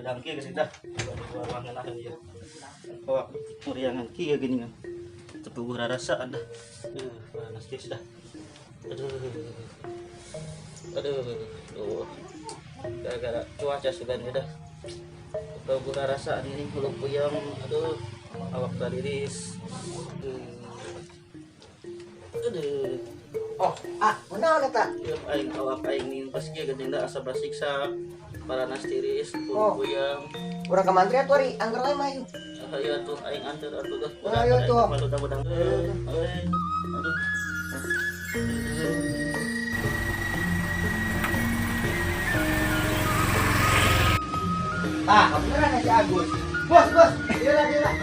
Beudang kieu geus dah. Aduh, ngeunaheun ieu. Awak muriangan kieu geuningan. Teu puguh rarasaan dah. Panas geus dah. Aduh. Aduh. Duh. Gara-gara cuaca sugan dah. Teu puguh rarasaan ini hulu puyeng. Aduh. Awak tariris. Aduh. Aduh. Oh, ah, kunaon eta? Ieu aing awak aing nih pas kieu geuning da asa basiksa. Paranas tiris, Oh. puyeng. Urang ka mantri atuh ari angger wae mah ieu. Ayo atuh aing anter atuh dah. Ayo tuh. Budang. Aduh. Ah, kebeneran si Agus. Bos, bos, iya lah, iya lah.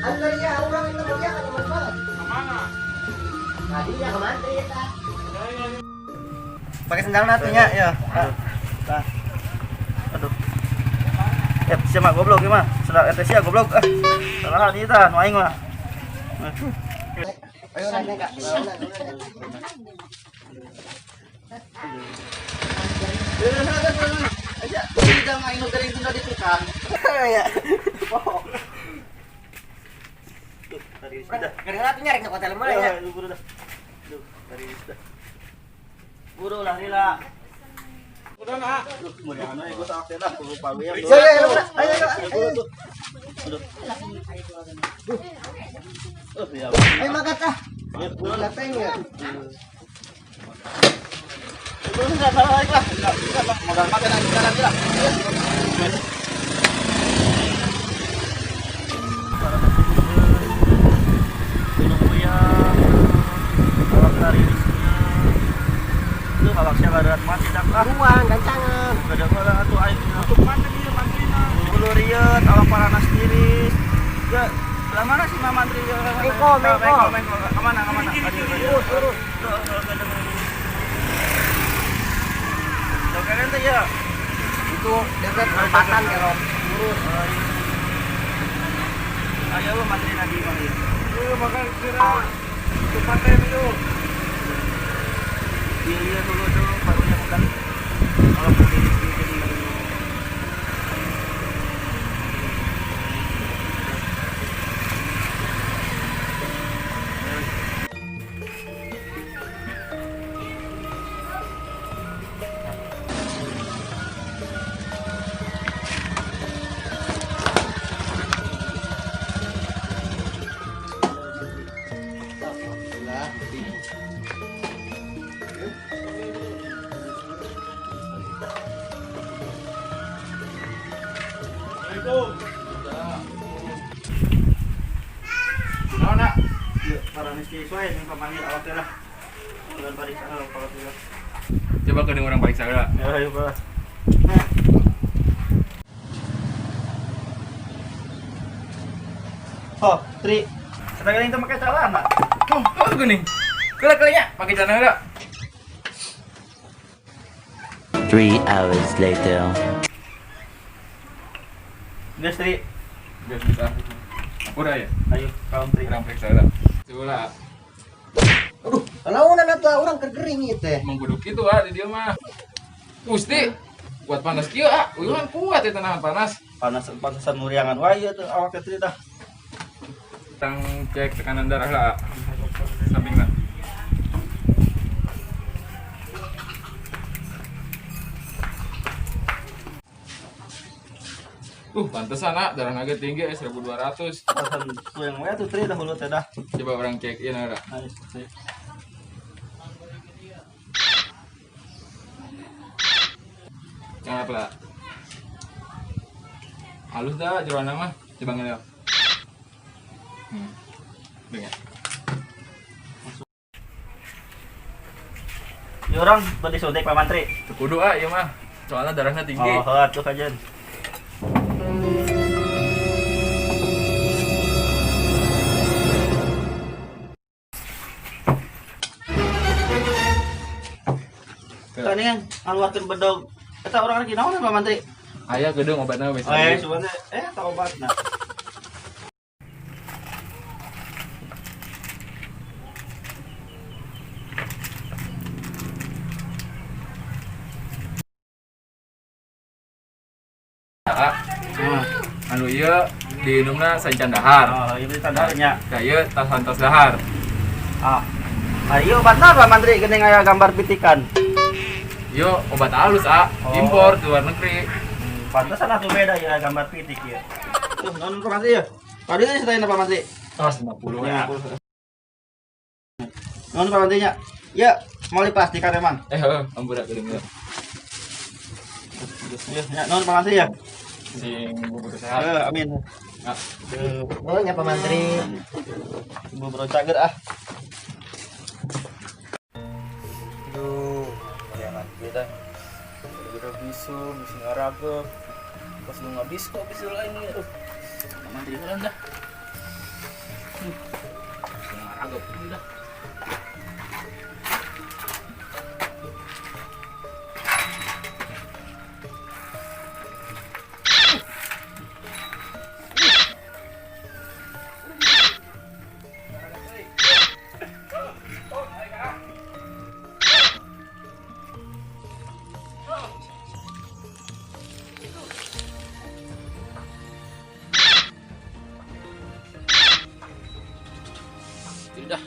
Antar ya, urang itu kuliah kan teman banget. Kemana? Tadi ya ke mantri eta. Pakai sendal atuh nya, ya. Tah. Aduh. Eh, sia mah goblok ieu mah. Sendal eta sia goblok. Ah. Salahan ieu tah nu aing mah. Ayo naik naik, Kak. Aja, tidak aing nu gering tunda di tukang. Ya. Tuh, tadi sudah. Gara-gara atuh nyari ke hotel mana ya? Ayo, buru dah. Duh, tadi sudah. Buru lah lila. Udah nak. Duh, muriangan we gua teh dah, kudu pawiyang. Ayo, ayo, ayo, ayo, ayo. Aduh. Aduh. Ya. Ayo makan ah. Ya, buru lah. Datang ya. Buru enggak salah lagi lah. Enggak, enggak lah. Modal makan aja jalan lah. Gunung puyeng. Awak tariris. Duh, awak sia baruan mati dak ah. Buruan, gancangan. Gada heula atuh aing. Untuk mana dia mantrina? Hulu rieut, awak paranas tiris. Ya, lah mana sih Mama Mantri? Mengko, mengko. Mengko, kemana, kemana? Lurus, lurus. Tuh, kalian tuh ya. Itu dekat perempatan kalau lurus. Ayo lu mantri lagi Bang. Lu makan kira untuk pantai itu. Iya iya dulu tuh baru yang udah. Kalau berdiri jadi. Alhamdulillah. Assalamualaikum. Naon nak? Iya, para mesti sesuai yang pamanggil awak teh lah. Bulan pariksa awak teh lah. Coba ke orang periksa heula. Ya, ayo Pak. Oh, Tri. Kita kali itu pakai celana. Oh, oh geuning. Keula keula nya, pake celana heula. 3 hours later. Geus, Tri. Geus bisa. Udah ya. Ayo, kaum Tri. Urang periksa heula. Coba Aduh, launan atuh urang keur gering ieu teh. emang kudu kitu ah di dieu mah. Gusti, kuat panas kieu ah. Uyuhan kuat ya nahan panas. Panas panasan muriangan wae ieu tuh awak teh Tri tah. Tang cek tekanan darah lah. Sampingna. Pantesan ah, darah naga tinggi 1200. Panasan puyeng wae tuh Tri dah hulu teh dah. Coba orang cek in ada. Ayo, Tri. Jangan apa lah. Halus dah jeroan mah. Coba ngeliat. Dengar. Ya orang beli suntik Pak Mantri. Teu kudu ah ieu mah. Soalnya darahnya tinggi. Oh, atuh kajian. Tani kan ngaluarkeun bedog. Eta urang lagi naon Pak Mantri? Aya gedung obatna wis. Oh, eh, sebenarnya eta obatna. Ah, anu ieu diinumna sacan dahar. Oh, ieu tandarnya. Tah ieu tas hantos dahar. Ah. Ah, ieu obat naon, Pak Mantri, geuning aya gambar pitikan? Ieu obat halus, ah, Oh. impor di luar negeri. Pantesan atuh beda ya gambar pitik ya. Tuh, naon Pak Mantri ya? Tadi tadi ceritain Pak Mantri. Tos 50 ya. Naon Pak Mantri nya? Ya, mau diplastikan emang. Eh, heuh, ampura geuning ieu. Ya, ya, naon Pak Mantri ya? Sing bubutuh sehat. Eh, amin. Ah. Oh, nya Pak Mantri. Bubur cager ah. Aduh, jangan beda. Gara-gara bisu, bisu ngaragep. Pas lu nggak bisu, kok bisu lain ya. Pak Mantri heula dah. Bisu ngaragep udah. Tidak.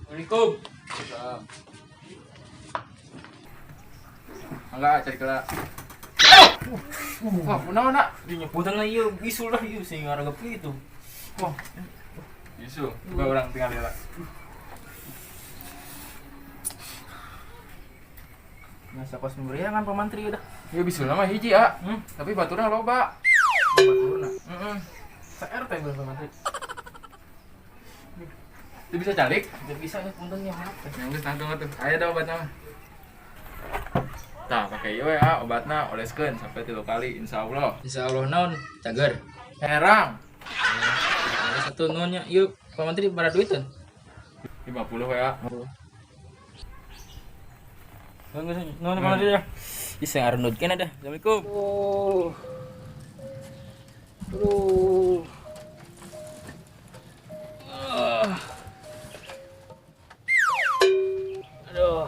Assalamualaikum. Enggak, cari kela. Wah, kunaon nak? Dinyebutan lah ieu bisul lah ieu sing ngaragep itu. Wah. Bisu, coba orang tinggal lihat. Masa pas kan Pak Mantri udah. Ya bisul mah hiji, ah. Hmm? Tapi baturna loba. Baturna. Heeh. Sa RT belum Pak Mantri. Itu bisa calik? Tidak bisa ya puntennya maaf. Yang geus tangtung atuh. Aya da obatna mah. Tah, pake ieu we ah obatna oleskeun sampai 3 kali insyaallah. Insyaallah naon cager. Herang. Ada satu naonnya yuk Pak Mantri bara duiteun. 50 we ah. Naon Pak Mantri ya. Ih, saya arunut kena dah. Assalamualaikum. Oh. Aduh. Aduh,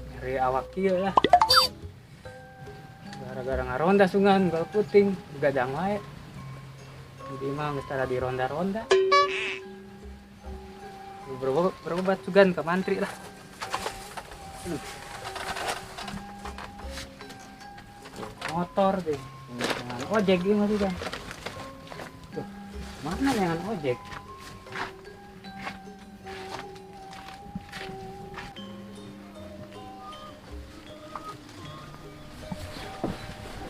nyeri awak kieu lah. Gara-gara ngaronda sungan, gal puting, begadang wae. Jadi mah geus tara dironda-ronda. Berobat, berobat sugan ke mantri lah. Aduh. Motor deh, dengan ojek ieu mah sugan. Tuh, mana dengan ojek?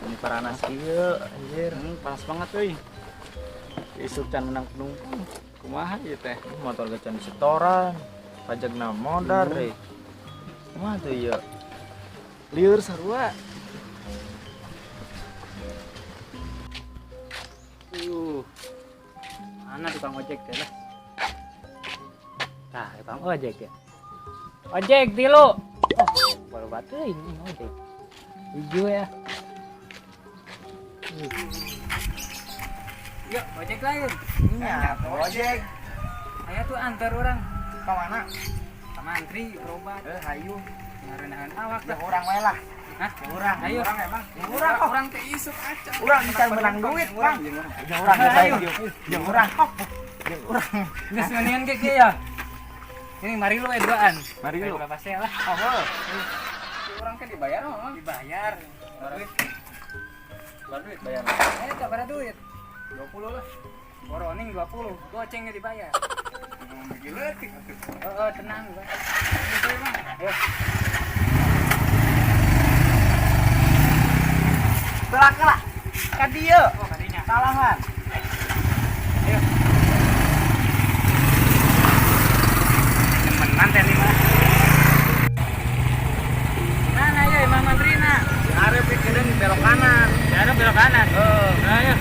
Ini panas ieu anjir. Panas banget euy. Isuk can menang penumpang. Kumaha ieu teh? Motor ge can disetoran. Pajakna modar deh. Kumaha tuh ieu? Lieur sarua. Mana tukang ojek teh lah? Tah, tukang ojek ya. Ojek tilu. Oh, baru batu ini ojek. Hijau ya. Yuk, ojek lain. Nya, ojek. Ayo tuh antar orang Ka mana? ke mantri berobat. Eh, hayu. Ngarenahan awak Ya lah. urang wae lah. Hah? Urang, Ayo. urang emang. Urang kok. Urang teh isuk aca. Urang bisa menang duit, Bang. Jeung urang Ayo. jeung urang. Jeung urang. Geus mendingan ke kieu ya. Ini mari lu duaan. Mari lu. Berapa sih lah? Oh, heuh. Urang teh dibayar mah. Dibayar. Duit. Bar duit bayar. Ayo tak pada duit. 20 lah. Boroning 20, gocengnya dibayar. Gila atuh. Oh, tenang, Bang. Itu emang. Ayo. Belak lah. Ka dieu. Oh, kadinya. Salahan. Ayo. Temenan teh nih mah. Mana ya Imam Mantrina? Di arep geudeung belok kanan. Ya, belok kanan. Heeh. Ayo.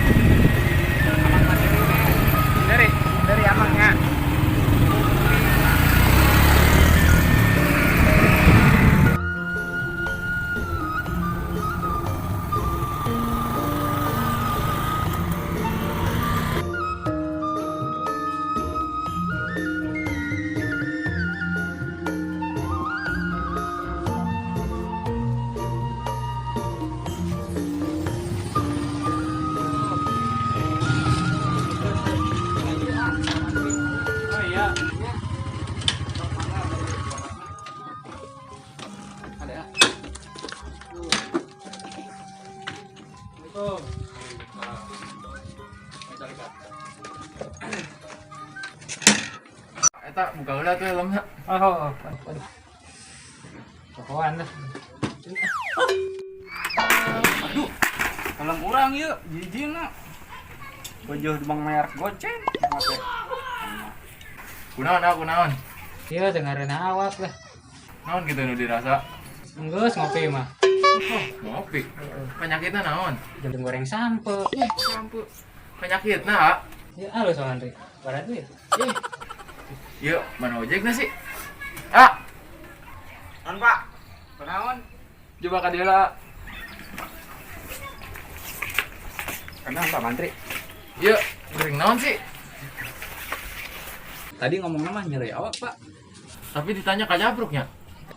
Eta buka heula tuh helmna. Oh, aduh. Pohoan lah. Aduh. Helm urang ieu jijina. Bojoh di bang merek goceng. Kunaon ah, kunaon? Ieu teu ngareunah awak lah. Naon kitu nu dirasa? Geus ngopi mah. Oh, ngopi. Penyakitna naon? Jam goreng sampe. Sampe. Penyakitna, ah. Ya halus Bang Andri. Barat duit. Ih. Yuk, mana ojekna sih? Ah, An Pak. Kunaon? coba ka dieu lah. Kenapa Pak Mantri? Yuk, gering naon sih? Tadi ngomongnya mah nyeri awak, Pak. Tapi ditanya kajabruknya.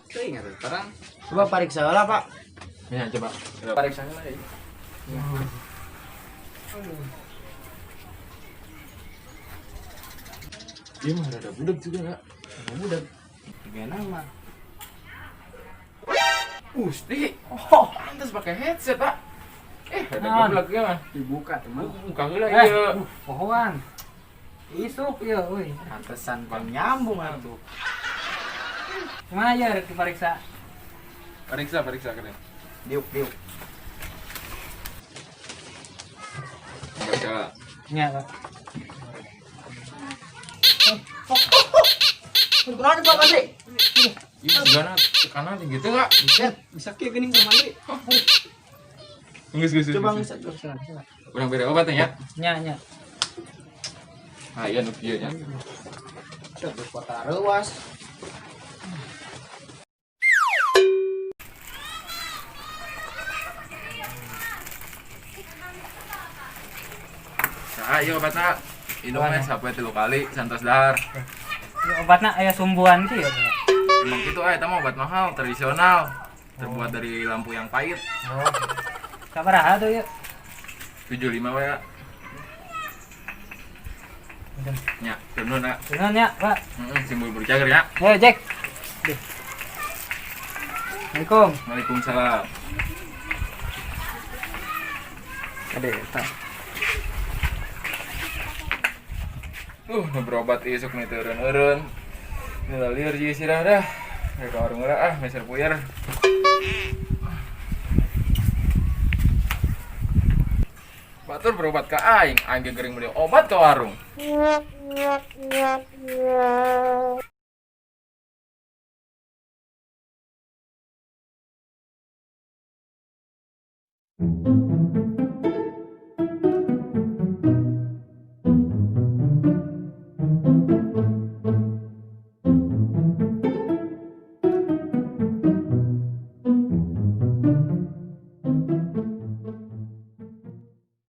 Teuing atuh terang. Coba pariksa heula, Pak. Ya, coba. Pariksa heula ya. Iya mah rada budak juga enggak? Rada budak. Gimana mah? Gusti. Oh, pantas pakai headset, Pak. Eh, rada Naon? goblok ya mah. Dibuka teman. Buka heula Eh, ieu. pohoan. Isuk ieu euy. Pantesan pang nyambung atuh. Kumaha ya rek dipariksa? Periksa, periksa keren. Diuk, diuk. Periksa. Nya, Pak. Kunaon Pak Andri? Iya, gimana tekanan tinggi tuh, Kak? Bisa, bisa kieu geuning Pak Mantri. Geus, geus, Coba geus. ngisap. Urang bere obat ya. Nya, nya. Ah, iya nu kieu nya. Coba kota reuas. Nah, iya obatna. Minumnya sampai 3 kali santos dahar. Ieu obatna aya sumbuan kieu. Emang gitu ah, eta mah obat mahal, tradisional. Terbuat dari lampu yang pahit. Oh. Sabaraha tuh ieu? 75 we ya. Nya, nuhun ah. Nuhun ya, Pak. Heeh, simbol berjager ya. Ayo, Jack. Duh. Assalamualaikum. Waalaikumsalam. Ade eta. Nu berobat isuk nih teu eureun-eureun. Ini lieur jeung sirah dah. Rek ka warung heula ah, meser puyer. Batur berobat ka aing, aing ge gering meuli obat ka warung.